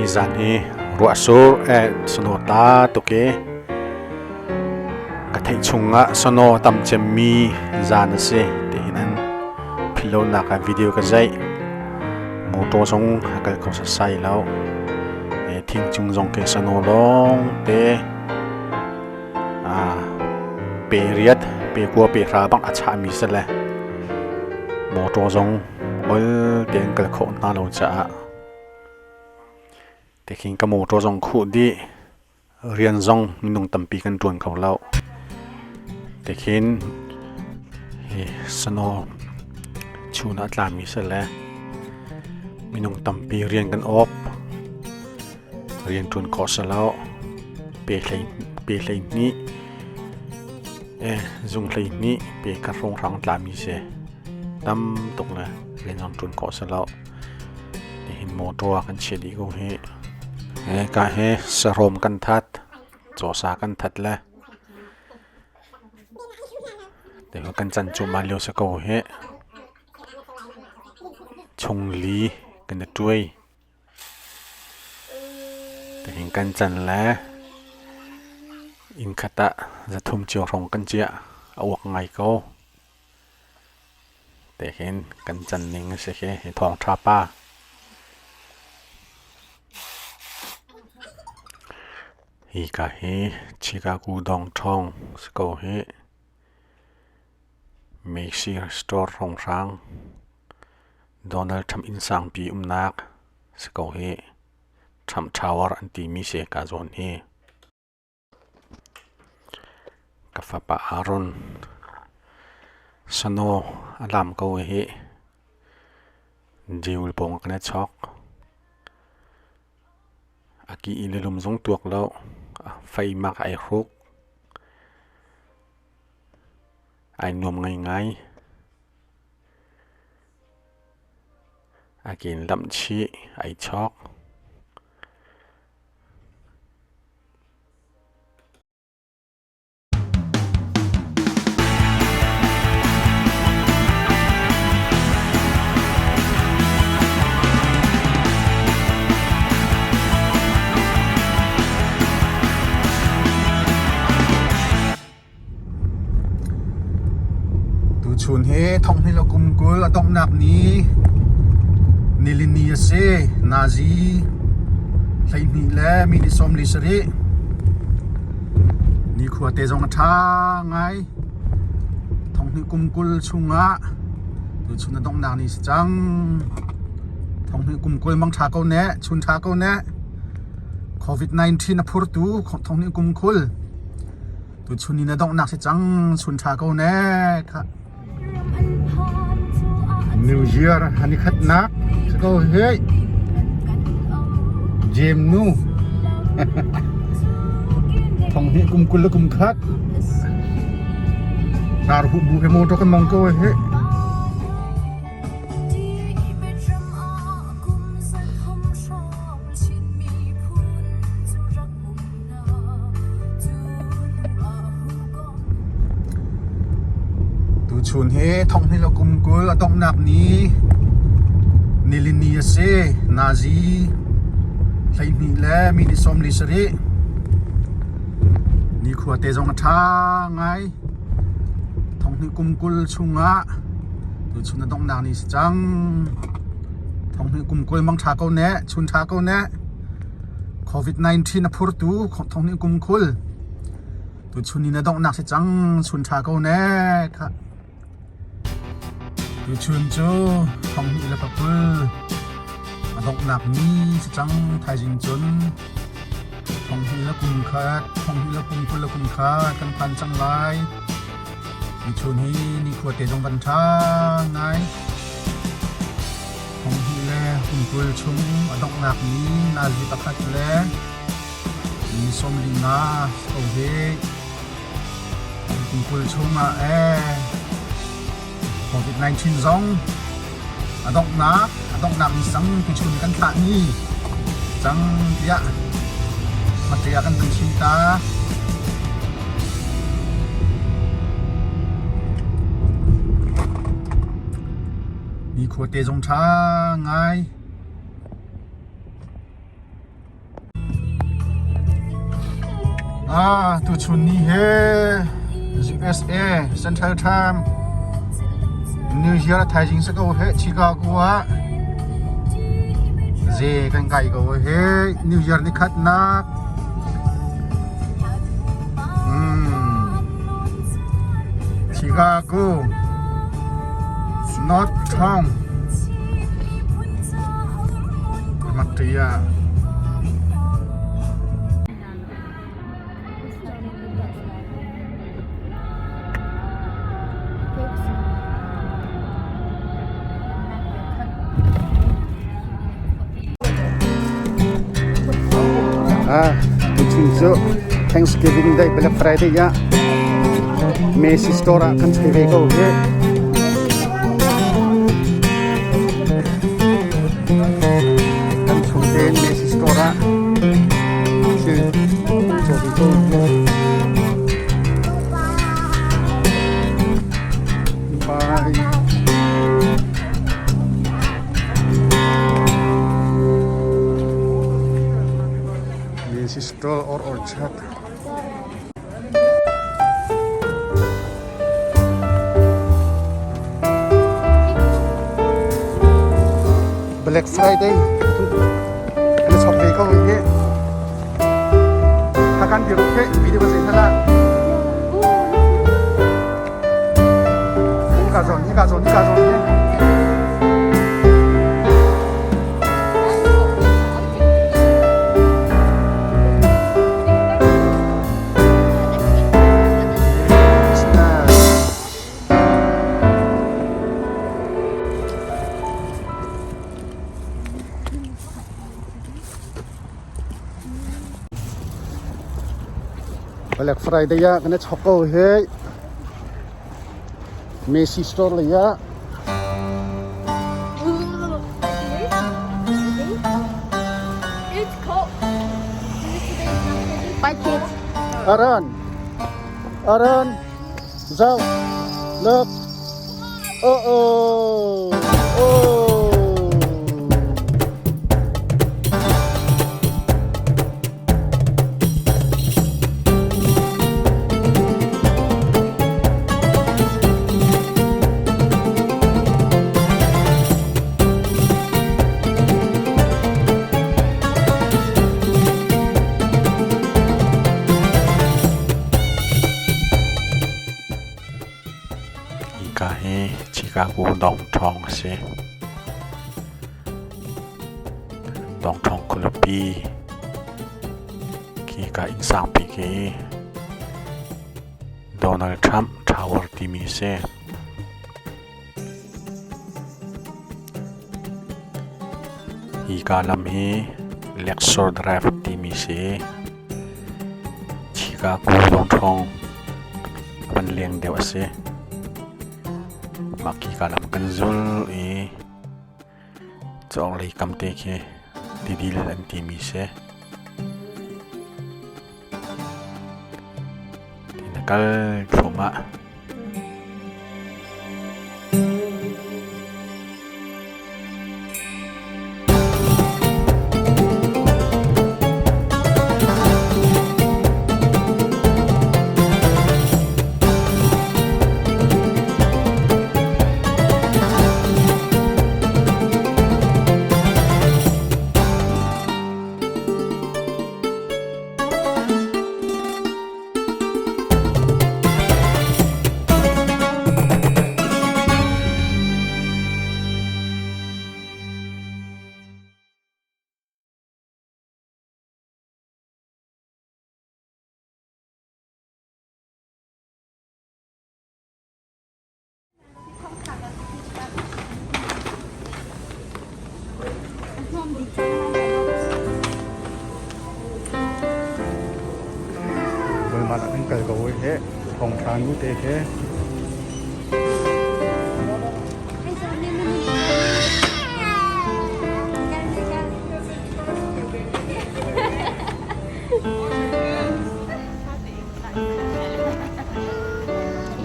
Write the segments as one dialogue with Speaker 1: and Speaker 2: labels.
Speaker 1: Hi zan hi ruahsur eh snow tla tuk i ka theih chungah snow a tam cemmi zan a si tihin an philhlonak ah video ka zeih. Motor zong a kal kho sasai lo. Thing cung zong khi snow lawng te pe riat pe kua pe hra bang a chahmi si le motor zong ol tein kal khawh hna lo caah tikhin ka motor zong khuh dih rian zong minung tampi kan ṭuan kho lo tikhin hi snow chun ah tlami si le minung tampi rian kan awp rian ṭuan khawh si lo pe hlei pe 12 zung 12 pe khat hrawnghrang tlami si tam tuk le rian zong ṭuan khawh si lo nihin motor ah kan chia dih ko hi ka hi sarawm kan that cawsa kan that le kan can cu ma lio si ko hi chungli kan i tuai Tihin kan can le innkhat ah zathum cio hrawng kan ciah. A uak ngai ko. Tihin kan can ning a si khi hi thawngṭha pa. Hika hi Chicago dongṭhawng si ko hi. Macy store hrawnghrang Donald Trump inn sangpi umnak si ko hi. Trump Tower an timi si ka zawn hi. Ka fapa Aaron sano a lam ko hi. Diul pawng kan i chok. A ki i le lum zong tuak lo. Fei mak ai hruk. Ai nuam ngaingai. A ke in lamh chih, ai chawk.
Speaker 2: Tuchun hi thonghni le kum 20 a donghnak ni nilini a si. Nazi 12 le minute 47. Nikhua te zong a ṭha ngai. Thonghni kum 20 chungah tuchun a donghnak ni si cang. Thonghni kum 20 mang ṭha ko ne, chun ṭha ko ne. COVID-19 a phurtu thonghni kum 20. Tuchun ni na donghnak si cang chun ṭha ko ne kha.
Speaker 3: New Year hani khatnak si ko hei. Jem nu. Thong hnih kum 20 le kum khat. Tar hu bu he motor kan mong ko he.
Speaker 2: Tuchun hi thonghni le kum 20 a donghnak ni nilini a si. Nazi 12 le minute 47. Nikhua te zong a ṭha ngai. Thonghni kum 20 chungah tuchun a donghnak ni si cang. Thonghni kum 20 mang ṭha ko ne, chun ṭha ko ne. COVID-19 a phurtu thonghnih kum 20 tuchun in a donghnak si cang chun ṭha ko ne kha tuchun cu thonghnih le pakul a donghnak ni si cang thaizing cun thonghnih le kum khat thonghnih le kum 20 le kum khat kan phan cang lai tuchun hi nikhua te zong van ṭha ngai Thonghnih le kum 20 chung a donghnak ni nazi pakhat le ni 45 ko hi. Kum 20 chung ah COVID-19 zong a donghnak a donghnak ni sang tuchun kan thlah ni cang tiah hmaṭia kan kan chim ta. Nikhua te zong ṭha ngai. Ah, tuchun ni he USA Central Time New Year a thaizing si ko he Chicago ah ze kan kai ko he New Year ni khatnak Chicago North Town Matria Ah, tuchun cu Thanksgiving Day Black Friday ah Macy's store ah kan chei ve ko hi. Kan chung tein Macy's store ah thil cawk ko. Bye. Macy's store or orchard. Black Friday kan chok ve ko hi. Hakan biru ke video ba zei hala. Ka zon ni ka zon ni ka zon ni. Black Friday ah kan i chok ko hi. Macy store lei ah.
Speaker 4: It's cold. Bye kids.
Speaker 2: Aran. Aran. Zau. Look. Oh oh. Oh.
Speaker 1: Hika hi Chicago downtown a si. Downtown khualipi khi ka inn sangpi khi Donald Trump Tower timi a si. Hika lam hi Lakeshore Drive timi a si. Chicago downtown a van leng deuh a si. Mah khika lam kan zul i cawnglei kam te khi tidil an timi si. Na kal thluahmah.
Speaker 2: Walmart ah kan kal ko he thawngtha nu te he.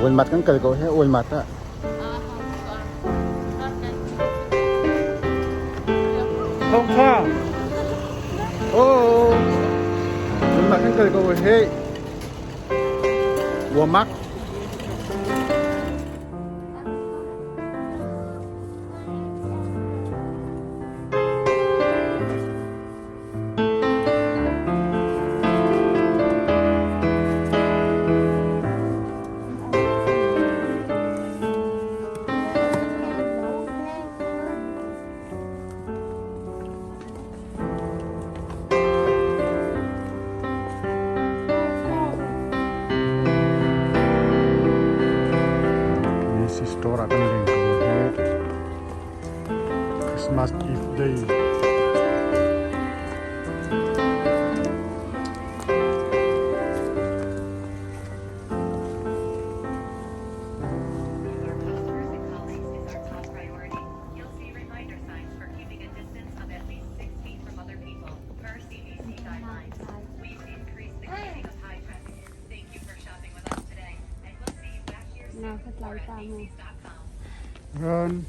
Speaker 2: Walmart kan kal ko he Walmart ah. Thawngtha. Oh. Walmart kan kal ko he.
Speaker 3: Walmart. This is store ah kan leng ko hi. Christmas Eve day.
Speaker 5: Our customers and colleagues is our top priority. You'll see reminder signs for keeping a distance of at least 6 feet from other people, per CDC guidelines. We've increased the cleaning of high traffic. Thank you for shopping with us today, and we'll see you back here soon or at Macy's.com.
Speaker 3: Run.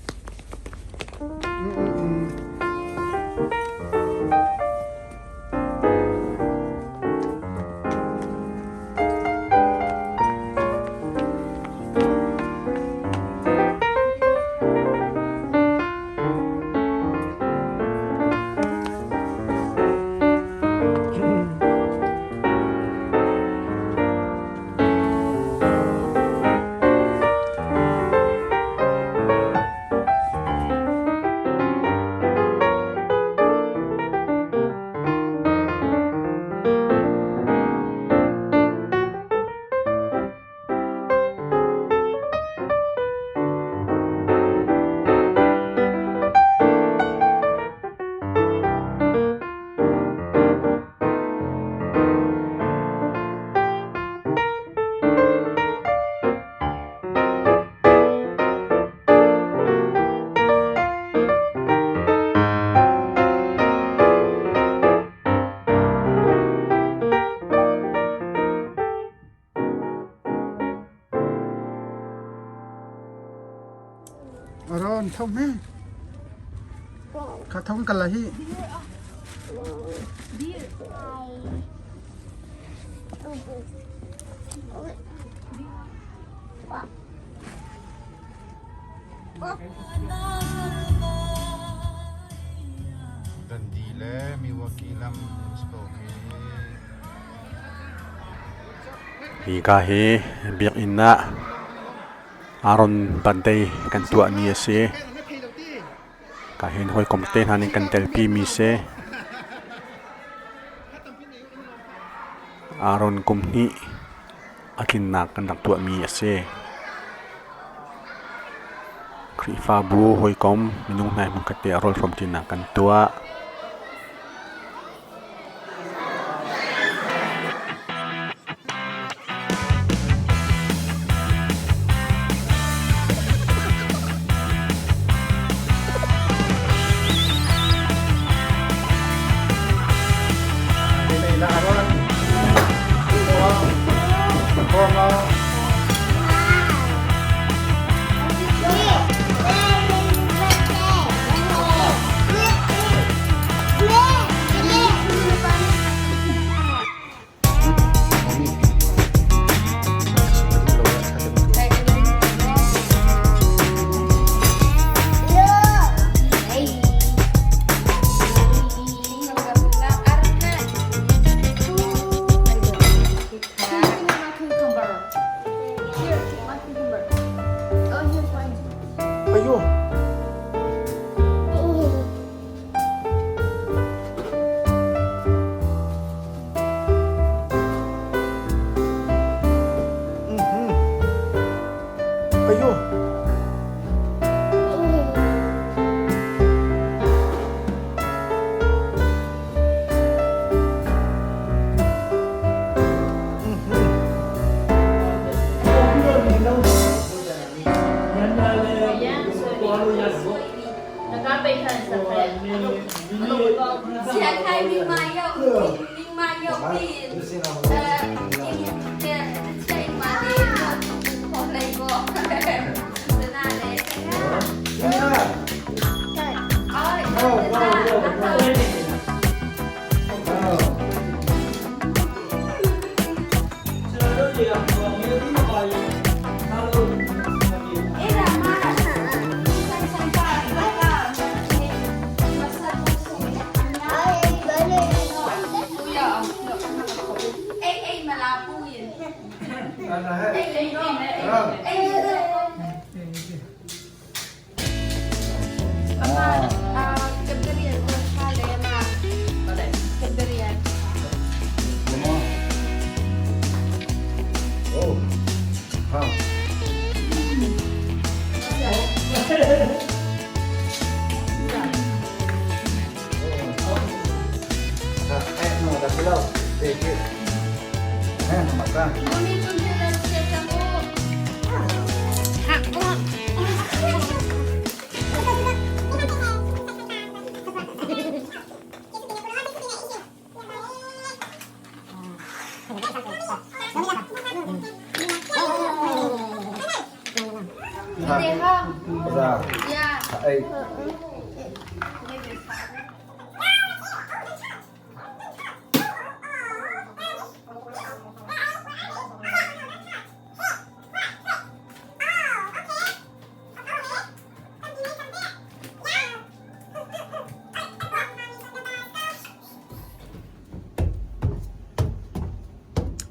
Speaker 3: Ron thong he. Kha thong kala hi. Dundee le Milwaukee lam Spokane.
Speaker 1: Hi ka hi biakinn ah Aaron birthday kan tuahmi a si. Ka hin hawikom te hna nih kan telpi mi si. Aaron kum hnih a tlinnak kan rak tuahmi a si. Khrihfabu hawikom minung hna he hmunkhat te ah rawl hrawmṭinak kan tuah.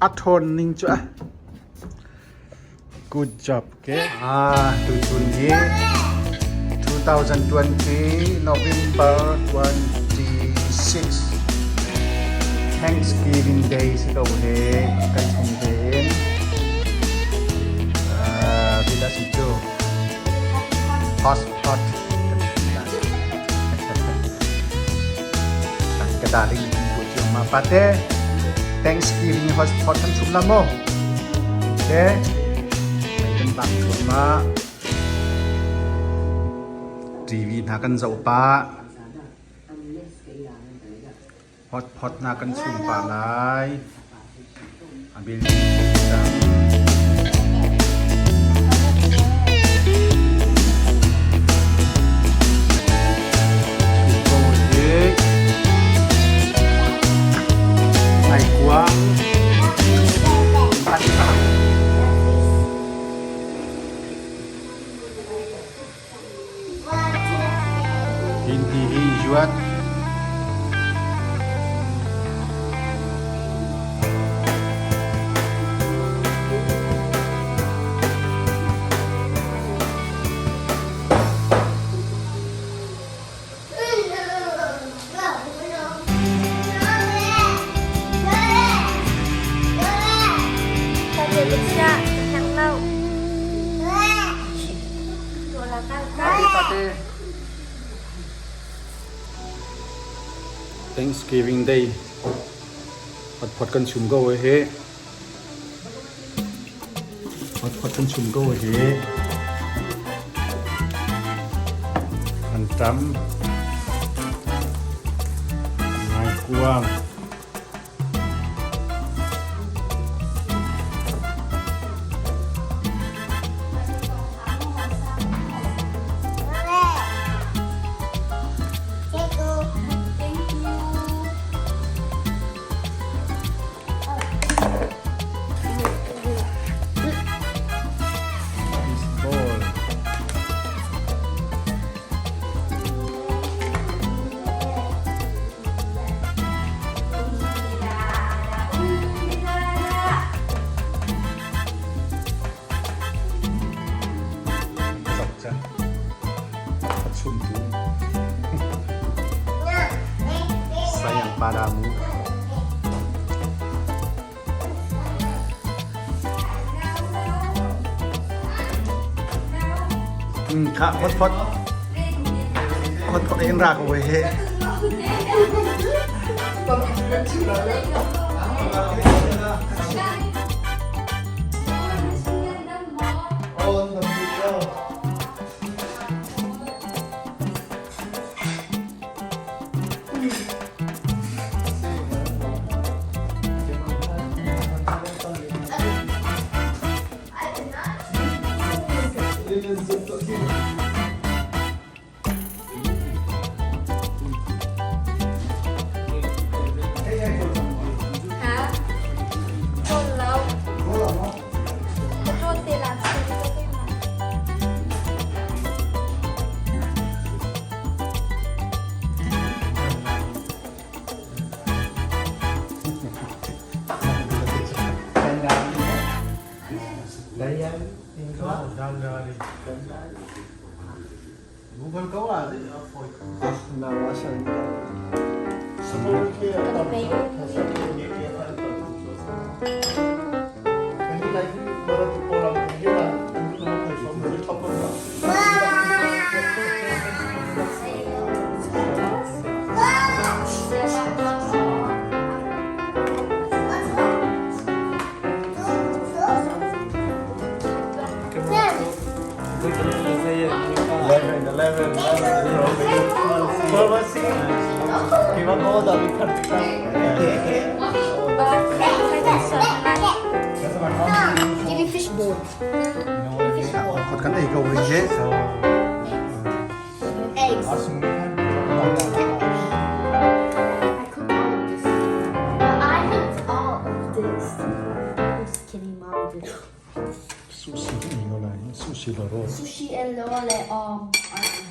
Speaker 2: A ṭhawn ning cu a good job ke.
Speaker 3: Ah, tuchun hi 2020 November 26 Thanksgiving Day si ko he kan chung tein uh, si cu hotspot kan ti lai. Ka darling bu cio ma pate Thanksgiving hotspot kan chum la mo. Te mei kan bang chum ma
Speaker 2: TV hna kan zoh pah. Hotpot hna kan chum pah lai. A bil cang. Chum ko hi. Ngaikuang. Hindi hi yuat. Thanksgiving Day hotpot kan chum ko he. Hotpot kan chum ko he. An tam. Ngaikuang. Baseball. Zok ca. A chumtu. Sayang padamu.
Speaker 3: Kha hotpot hotpot in ra ko he.
Speaker 4: Give me fish bowl.
Speaker 2: Khot kan ei ko ri je.
Speaker 4: Eggs. I cooked all of this. I cooked all of this. I'm just kidding, mom did.
Speaker 2: Sushi ei ko lai. Sushi lo ro.
Speaker 4: Sushi and lole.